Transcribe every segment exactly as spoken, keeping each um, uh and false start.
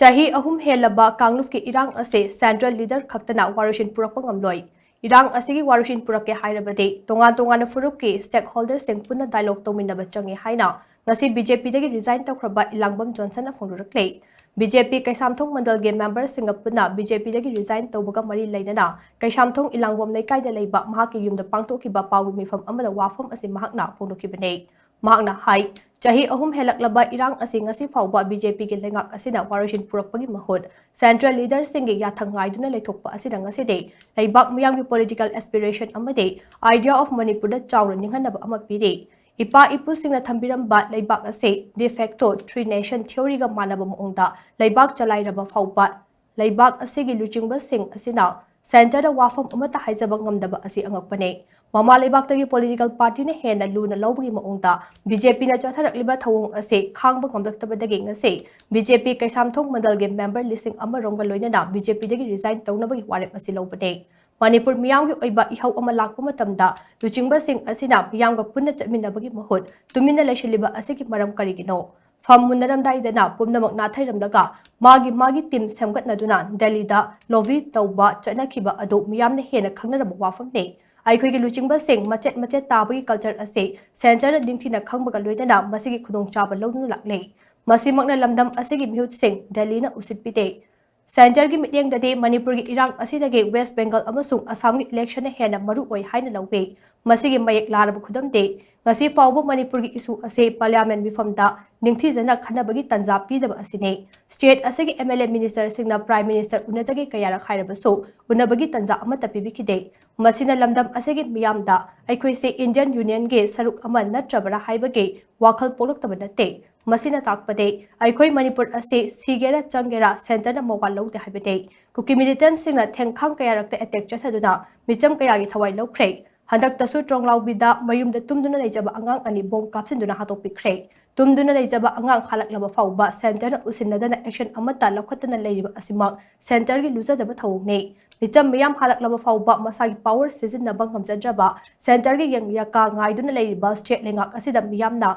ꯆꯍꯤ ꯑꯍꯨꯝ ꯍꯦꯜꯂꯕ ꯀꯥꯡꯂꯨꯞꯀꯤ ꯏꯔꯥꯡ ꯑꯁꯤ central leader ꯈꯛꯇꯅ ꯋꯥꯔꯣꯏꯁꯤꯟ ꯄꯨꯔꯛꯄ ꯉꯝꯂꯣꯏ꯫ ꯏꯔꯥꯡ ꯑꯁꯤꯒꯤ ꯋꯥꯔꯣꯏꯁꯤꯟ ꯄꯨꯔꯛꯀꯦ ꯍꯥꯏꯔꯕꯗꯤ ꯇꯣꯉꯥꯟ ꯇꯣꯉꯥꯟꯕ ꯐꯨꯔꯨꯞꯀꯤ stakeholderꯁꯤꯡ ꯄꯨꯟꯅ dialogue ꯇꯧꯃꯤꯟꯅꯕ ꯆꯪꯏ ꯍꯥꯏꯅ ꯉꯁꯤ BJPꯗꯒꯤ resign ꯇꯧꯈ꯭ꯔꯕ ꯏꯂꯥꯡꯕꯝ ꯖꯣꯟꯁꯟꯅ ꯐꯣꯡꯗꯣꯔꯛꯂꯤ꯫ BJP ꯀꯩꯁꯥꯝꯊꯣꯡ ꯃꯟꯗꯜꯒꯤ memberꯁꯤꯡꯒ ꯄꯨꯟꯅ BJPꯗꯒꯤ resign ꯇꯧꯕꯒ ꯃꯔꯤ ꯂꯩꯅꯅ ꯀꯩꯁꯥꯝꯊꯣꯡ ꯏꯂꯥꯡꯕꯝ ꯂꯩꯀꯥꯏꯗ ꯂꯩꯕ ꯃꯍꯥꯛꯀꯤ ꯌꯨꯝꯗ ꯄꯥꯡꯊꯣꯛꯈꯤꯕ ꯄꯥꯎꯒꯤ ꯃꯤꯐꯝ ꯑꯃꯗ ꯋꯥꯐꯝ ꯑꯁꯤ ꯃꯍꯥꯛꯅ ꯐꯣꯡꯗꯣꯛꯈꯤꯕꯅꯤ꯫ ꯃꯍꯥꯛꯅ ꯍꯥꯏ, ꯆꯍꯤ ꯑꯍꯨꯝ ꯍꯦꯜꯂꯛꯂꯕ ꯏꯔꯥꯡ ꯑꯁꯤ ꯉꯁꯤ ꯐꯥꯎꯕ BJPꯒꯤ ꯂꯩꯉꯥꯛ ꯑꯁꯤꯅ ꯋꯥꯔꯣꯏꯁꯤꯟ ꯄꯨꯔꯛꯄꯒꯤ ꯃꯍꯨꯠ central leaderꯁꯤꯡꯒꯤ ꯌꯥꯊꯪ ꯉꯥꯏꯗꯨꯅ ꯂꯩꯊꯣꯛꯄ ꯑꯁꯤꯅ ꯉꯁꯤꯗꯤ ꯂꯩꯕꯥꯛ ꯃꯤꯌꯥꯝꯒꯤ political aspiration ꯑꯃꯗꯤ idea of ꯃꯅꯤꯄꯨꯔꯗ ꯆꯥꯎꯅ ꯅꯤꯡꯍꯟꯅꯕ ꯑꯃ ꯄꯤꯔꯤ꯫ ꯏꯄꯥ ꯏꯄꯨꯁꯤꯡꯅ ꯊꯝꯕꯤꯔꯝꯕ ꯂꯩꯕꯥꯛ ꯑꯁꯤ de facto three nation theoryꯒ ꯃꯥꯟꯅꯕ ꯃꯑꯣꯡꯗ ꯂꯩꯕꯥꯛ ꯆꯂꯥꯏꯔꯕ ꯐꯥꯎꯕ ꯂꯩꯕꯥꯛ ꯑꯁꯤꯒꯤ ꯂꯨꯆꯤꯡꯕꯁꯤꯡ ꯑꯁꯤꯅ centreꯗ ꯋꯥꯐꯝ ꯑꯃꯠꯇ ꯍꯥꯏꯖꯕ ꯉꯝꯗꯕ ꯑꯁꯤ ꯑꯉꯛꯄꯅꯤ꯫ ꯃꯃꯥ ꯂꯩꯕꯥꯛꯇꯒꯤ political partyꯅ ꯍꯦꯟꯅ ꯂꯨꯅ ꯂꯧꯕꯒꯤ ꯃꯑꯣꯡꯗ BJPꯅ ꯆꯠꯊꯔꯛꯂꯤꯕ ꯊꯧꯑꯣꯡ ꯑꯁꯤ ꯈꯥꯡꯕ ꯉꯝꯂꯛꯇꯕꯗꯒꯤ ꯉꯁꯤ BJP ꯀꯩꯁꯥꯝꯊꯣꯡ ꯃꯟꯗꯜꯒꯤ member ꯂꯤꯁꯤꯡ ꯑꯃꯔꯣꯝꯒ ꯂꯣꯏꯅꯅ BJPꯗꯒꯤ resign ꯇꯧꯅꯕꯒꯤ ꯋꯥꯔꯦꯞ ꯑꯁꯤ ꯂꯧꯕꯅꯤ꯫ ꯃꯅꯤꯄꯨꯔ ꯃꯤꯌꯥꯝꯒꯤ ꯑꯣꯏꯕ ꯏꯍꯧ ꯑꯃ ꯂꯥꯛꯄ ꯃꯇꯝꯗ ꯂꯨꯆꯤꯡꯕꯁꯤꯡ ꯑꯁꯤꯅ ꯃꯤꯌꯥꯝꯒ ꯄꯨꯟꯅ ꯆꯠꯃꯤꯟꯅꯕꯒꯤ ꯃꯍꯨꯠ ꯇꯨꯃꯤꯟꯅ ꯂꯩꯁꯤꯜꯂꯤꯕ ꯑꯁꯤꯒꯤ ꯃꯔꯝ ꯀꯔꯤꯒꯤꯅꯣ? ꯐꯝ ꯃꯨꯟꯅꯔꯝꯗꯥꯏꯗꯅ ꯄꯨꯝꯅꯃꯛ ꯅꯥꯊꯩꯔꯝꯂꯒ ꯃꯥꯒꯤ ꯃꯥꯒꯤ team ꯁꯦꯝꯒꯠꯅꯗꯨꯅ ꯗꯦꯜꯂꯤꯗ lobby ꯇꯧꯕ ꯆꯠꯅꯈꯤꯕ ꯑꯗꯨ ꯃꯤꯌꯥꯝꯅ ꯍꯦꯟꯅ ꯈꯪꯅꯔꯕ ꯋꯥꯐꯝꯅꯤ꯫ ꯑꯩꯈꯣꯏꯒꯤ ꯂꯨꯆꯤꯡꯕꯁꯤꯡ ꯃꯆꯦꯠ ꯃꯆꯦꯠ ꯇꯥꯕꯒꯤ culture ꯑꯁꯤ centreꯅ ꯅꯤꯡꯊꯤꯅ ꯈꯪꯕꯒ ꯂꯣꯏꯅꯅ ꯃꯁꯤꯒꯤ ꯈꯨꯗꯣꯡꯆꯥꯕ ꯂꯧꯗꯨꯅ ꯂꯥꯛꯂꯤ꯫ ꯃꯁꯤꯃꯛꯅ ꯂꯝꯗꯝ ꯑꯁꯤꯒꯤ ꯃꯤꯍꯨꯠꯁꯤꯡ ꯗꯦꯜꯂꯤꯅ ꯎꯁꯤꯠꯄꯤꯗꯦ꯫ Centreꯒꯤ ꯃꯤꯠꯌꯦꯡꯗꯗꯤ ꯃꯅꯤꯄꯨꯔꯒꯤ ꯏꯔꯥꯡ ꯑꯁꯤꯗꯒꯤ West Bengal ꯑꯃꯁꯨꯡ ꯑꯁꯥꯝꯒꯤ electionꯅ ꯍꯦꯟꯅ ꯃꯔꯨ ꯑꯣꯏ ꯍꯥꯏꯅ ꯂꯧꯏ꯫ ꯃꯁꯤꯒꯤ ꯃꯌꯦꯛ ꯂꯥꯔꯕ ꯈꯨꯗꯝꯗꯤ, ꯉꯁꯤ ꯐꯥꯎꯕ ꯃꯅꯤꯄꯨꯔꯒꯤ issue ꯑꯁꯤ parliament ꯃꯤꯐꯝꯗ ꯅꯤꯡꯊꯤꯖꯅ ꯈꯟꯅꯕꯒꯤ ꯇꯥꯟꯖꯥ ꯄꯤꯗꯕ ꯑꯁꯤꯅꯤ꯫ State ꯑꯁꯤꯒꯤ MLA ministerꯁꯤꯡꯅ Prime Minister ꯎꯅꯖꯒꯦ ꯀꯌꯥꯔꯛ ꯍꯥꯏꯔꯕꯁꯨ ꯎꯅꯕꯒꯤ ꯇꯥꯟꯖꯥ ꯑꯃꯠꯇ ꯄꯤꯕꯤꯈꯤꯗꯦ꯫ ꯃꯁꯤꯅ ꯂꯝꯗꯝ ꯑꯁꯤꯒꯤ ꯃꯤꯌꯥꯝꯗ ꯑꯩꯈꯣꯏꯁꯦ Indian Unionꯒꯤ ꯁꯔꯨꯛ ꯑꯃ ꯅꯠꯇ꯭ꯔꯕꯔꯥ ꯍꯥꯏꯕꯒꯤ ꯋꯥꯈꯜ ꯄꯣꯛꯂꯛꯇꯕ ꯅꯠꯇꯦ꯫ ꯃꯁꯤꯅ ꯇꯥꯛꯄꯗꯤ ꯑꯩꯈꯣꯏ ꯃꯅꯤꯄꯨꯔ ꯑꯁꯤ ꯁꯤꯒꯦꯔꯥ ꯆꯪꯒꯦꯔꯥ centreꯅ ꯃꯋꯥ ꯂꯧꯗꯦ ꯍꯥꯏꯕꯅꯤ꯫ ꯀꯨꯀꯤ militantꯁꯤꯡꯅ ꯊꯦꯡꯈꯥꯡ ꯀꯌꯥꯔꯛꯇ attack ꯆꯠꯊꯗꯨꯅ ꯃꯤꯆꯝ ꯀꯌꯥꯒꯤ ꯊꯋꯥꯏ ꯂꯧꯈ꯭ꯔꯦ꯫ ꯍꯟꯗꯛꯇꯁꯨ ꯇ꯭ꯔꯣꯡꯂꯥꯎꯕꯤꯗ ꯃꯌꯨꯝꯗ ꯇꯨꯝꯗꯨꯅ ꯂꯩꯖꯕ ꯑꯉꯥꯡ ꯑꯅꯤ bomb ꯀꯥꯞꯁꯤꯟꯗꯨꯅ ꯍꯥꯠꯇꯣꯛꯄꯤꯈ꯭ꯔꯦ꯫ ꯇꯨꯝꯗꯨꯅ ꯂꯩꯖꯕ ꯑꯉꯥꯡ ꯍꯜꯂꯛꯂꯕ ꯐꯥꯎꯕ centreꯅ ꯎꯁꯤꯟꯅꯗꯅ action ꯑꯃꯠꯇ ꯂꯧꯈꯠꯇꯅ ꯂꯩꯔꯤꯕ ꯑꯁꯤꯃꯛ centreꯒꯤ ꯂꯨꯖꯗꯕ ꯊꯧꯑꯣꯡꯅꯤ꯫ ꯃꯤꯆꯝ ꯃꯤꯌꯥꯝ ꯍꯜꯂꯛꯂꯕ ꯐꯥꯎꯕ ꯃꯁꯥꯒꯤ power ꯁꯤꯖꯤꯟꯅꯕ ꯉꯝꯖꯗ꯭ꯔꯕ centreꯒꯤ ꯌꯦꯡ ꯌꯥꯀꯥ ꯉꯥꯏꯗꯨꯅ ꯂꯩꯔꯤꯕ state ꯂꯩꯉꯥꯛ ꯑꯁꯤꯗ ꯃꯤꯌꯥꯝꯅ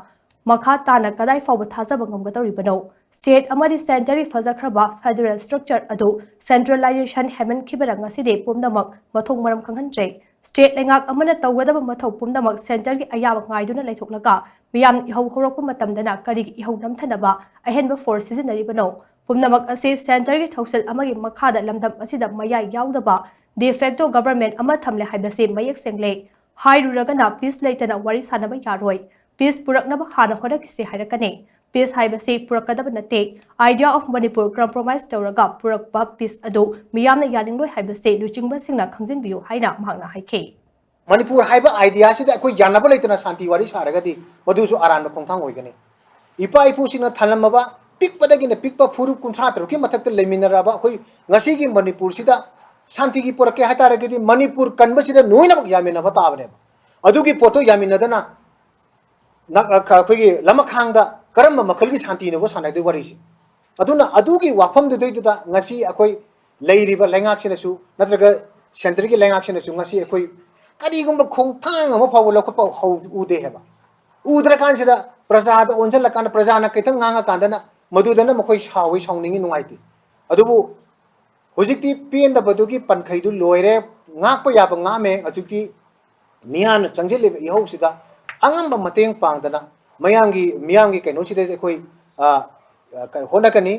ꯃꯈꯥ ꯇꯥꯅ ꯀꯗꯥꯏ ꯐꯥꯎꯕ ꯊꯥꯖꯕ ꯉꯝꯒꯗꯧꯔꯤꯕꯅꯣ? State ꯑꯃꯗꯤ centreꯒꯤ ꯐꯖꯈ꯭ꯔꯕ federal structure ꯑꯗꯨ centralization ꯍꯦꯟꯃꯟꯈꯤꯕꯅ ꯉꯁꯤꯗꯤ ꯄꯨꯝꯅꯃꯛ ꯃꯊꯣꯡ ꯃꯔꯝ ꯈꯪꯍꯟꯗ꯭ꯔꯦ꯫ State ꯂꯩꯉꯥꯛ ꯑꯃꯅ ꯇꯧꯒꯗꯕ ꯃꯊꯧ ꯄꯨꯝꯅꯃꯛ centreꯒꯤ ꯑꯌꯥꯕ ꯉꯥꯏꯗꯨꯅ ꯂꯩꯊꯣꯛꯂꯒ ꯃꯤꯌꯥꯝꯅ ꯏꯍꯧ ꯍꯧꯔꯛꯄ ꯃꯇꯝꯗꯅ ꯀꯔꯤꯒꯤ ꯏꯍꯧ ꯅꯝꯊꯅꯕ ꯑꯍꯦꯟꯕ force ꯁꯤꯖꯤꯟꯅꯔꯤꯕꯅꯣ? ꯄꯨꯝꯅꯃꯛ ꯑꯁꯤ centreꯒꯤ ꯊꯧꯁꯤꯜ ꯑꯃꯒꯤ ꯃꯈꯥꯗ ꯂꯝꯗꯝ ꯑꯁꯤꯗ ꯃꯌꯥꯏ ꯌꯥꯎꯗꯕ de facto government ꯑꯃ ꯊꯝꯂꯦ ꯍꯥꯏꯕꯁꯤ ꯃꯌꯦꯛ ꯁꯦꯡꯂꯦ꯫ ꯍꯥꯏꯔꯨꯔꯒꯅ peace ꯂꯩꯇꯅ ꯋꯥꯔꯤ ꯁꯥꯅꯕ ꯌꯥꯔꯣꯏ꯫ Peace ꯄꯨꯔꯛꯅꯕ ꯍꯥꯟꯅ ꯍꯣꯠꯅꯈꯤꯁꯤ ꯍꯥꯏꯔꯛꯀꯅꯤ꯫ Peace ꯍꯥꯏꯕꯁꯤ ꯄꯨꯔꯛꯀꯗꯕ ꯅꯠꯇꯦ꯫ Idea of Manipur compromise ꯇꯧꯔꯒ ꯄꯨꯔꯛꯄ peace ꯑꯗꯨ ꯃꯤꯌꯥꯝꯅ ꯌꯥꯅꯤꯡꯂꯣꯏ ꯍꯥꯏꯕꯁꯤ ꯂꯨꯆꯤꯡꯕꯁꯤꯡꯅ ꯈꯪꯖꯤꯟꯕꯤꯌꯨ ꯍꯥꯏꯅ ꯃꯍꯥꯛꯅ ꯍꯥꯏꯈꯤ꯫ ꯃꯅꯤꯄꯨꯔ ꯍꯥꯏꯕ ideaꯁꯤꯗ ꯑꯩꯈꯣꯏ ꯌꯥꯅꯕ ꯂꯩꯇꯅ ꯁꯥꯟꯇꯤ ꯋꯥꯔꯤ ꯁꯥꯔꯒꯗꯤ ꯃꯗꯨꯁꯨ ꯑꯔꯥꯟꯕ ꯈꯣꯡꯊꯥꯡ ꯑꯣꯏꯒꯅꯤ꯫ ꯏꯄꯥ ꯏꯄꯨꯁꯤꯡꯅ ꯊꯜꯂꯝꯃꯕ ꯄꯤꯛꯄꯗꯒꯤꯅ ꯄꯤꯛꯄ ꯐꯨꯔꯨꯞ ꯀꯨꯟꯊ꯭ꯔꯥ ꯇꯔꯨꯛꯀꯤ ꯃꯊꯛꯇ ꯂꯩꯃꯤꯟꯅꯔꯕ ꯑꯩꯈꯣꯏ ꯉꯁꯤꯒꯤ ꯃꯅꯤꯄꯨꯔꯁꯤꯗ ꯁꯥꯟꯇꯤꯒꯤ ꯄꯨꯔꯛꯀꯦ ꯍꯥꯏꯇꯥꯔꯒꯗꯤ ꯃꯅꯤꯄꯨꯔ ꯀꯟꯕꯁꯤꯗ ꯂꯣꯏꯅꯃꯛ ꯌꯥꯃꯤꯟꯅꯕ ꯇꯥꯕꯅꯦꯕ꯫ ꯑꯗꯨꯒꯤ ꯄꯣꯠꯇꯣ ꯌꯥꯃꯤꯟꯅꯗꯅ ꯅ-, ꯑ, ꯈ-, ꯑꯩꯈꯣꯏꯒꯤ ꯂꯃꯈꯥꯡꯗ ꯀꯔꯝꯕ ꯃꯈꯜꯒꯤ ꯁꯥꯟꯇꯤꯅꯣꯕ ꯁꯥꯟꯅꯗꯣꯏ ꯋꯥꯔꯤꯁꯦ? ꯑꯗꯨꯅ ꯑꯗꯨꯒꯤ ꯋꯥꯐꯝꯗꯨꯗꯩꯗꯨꯗ ꯉꯁꯤ ꯑꯩꯈꯣꯏ ꯂꯩꯔꯤꯕ ꯂꯩꯉꯥꯛꯁꯤꯅꯁꯨ ꯅꯠꯇ꯭ꯔꯒ centreꯒꯤ ꯂꯩꯉꯥꯛꯁꯤꯅꯁꯨ ꯉꯁꯤ ꯑꯩꯈꯣꯏ ꯀꯔꯤꯒꯨꯝꯕ ꯈꯣꯡꯊꯥꯡ ꯑꯃ ꯐꯥꯎꯕ ꯂꯧꯈꯠꯄ ꯍꯧ-, ꯎꯗꯦ ꯍꯥꯏꯕ꯫ ꯎꯗ꯭ꯔꯀꯥꯟꯁꯤꯗ ꯄ꯭ꯔꯖꯥꯗ ꯑꯣꯟꯁꯤꯜꯂꯀꯥꯟꯗ ꯄ꯭ꯔꯖꯥꯅ ꯈꯤꯇꯪ ꯉꯥꯡꯉꯀꯥꯟꯗꯅ ꯃꯗꯨꯗꯅ ꯃꯈꯣꯏ ꯁꯥꯎꯏ, ꯁꯥꯎꯅꯤꯡꯉꯤ, ꯅꯨꯡꯉꯥꯏꯇꯦ꯫ ꯑꯗꯨꯕꯨ ꯍꯧꯖꯤꯛꯇꯤ ꯄꯦꯟꯗꯕꯗꯨꯒꯤ ꯄꯟꯈꯩꯗꯨ ꯂꯣꯏꯔꯦ, ꯉꯥꯛꯄ ꯌꯥꯕ ꯉꯥꯛꯑꯝꯃꯦ꯫ ꯍꯧꯖꯤꯛꯇꯤ ꯃꯤꯌꯥꯝꯅ ꯆꯪꯁꯤꯜꯂꯤꯕ ꯏꯍꯧꯁꯤꯗ ꯑꯉꯝꯕ ꯃꯇꯦꯡ ꯄꯥꯡꯗꯅ ꯃꯌꯥꯝꯒꯤ, ꯃꯤꯌꯥꯝꯒꯤ ꯀꯩꯅꯣꯁꯤꯗ ꯑꯩꯈꯣꯏ, ꯑ, ꯑ, ꯀ-, ꯍꯣꯠꯅꯒꯅꯤ꯫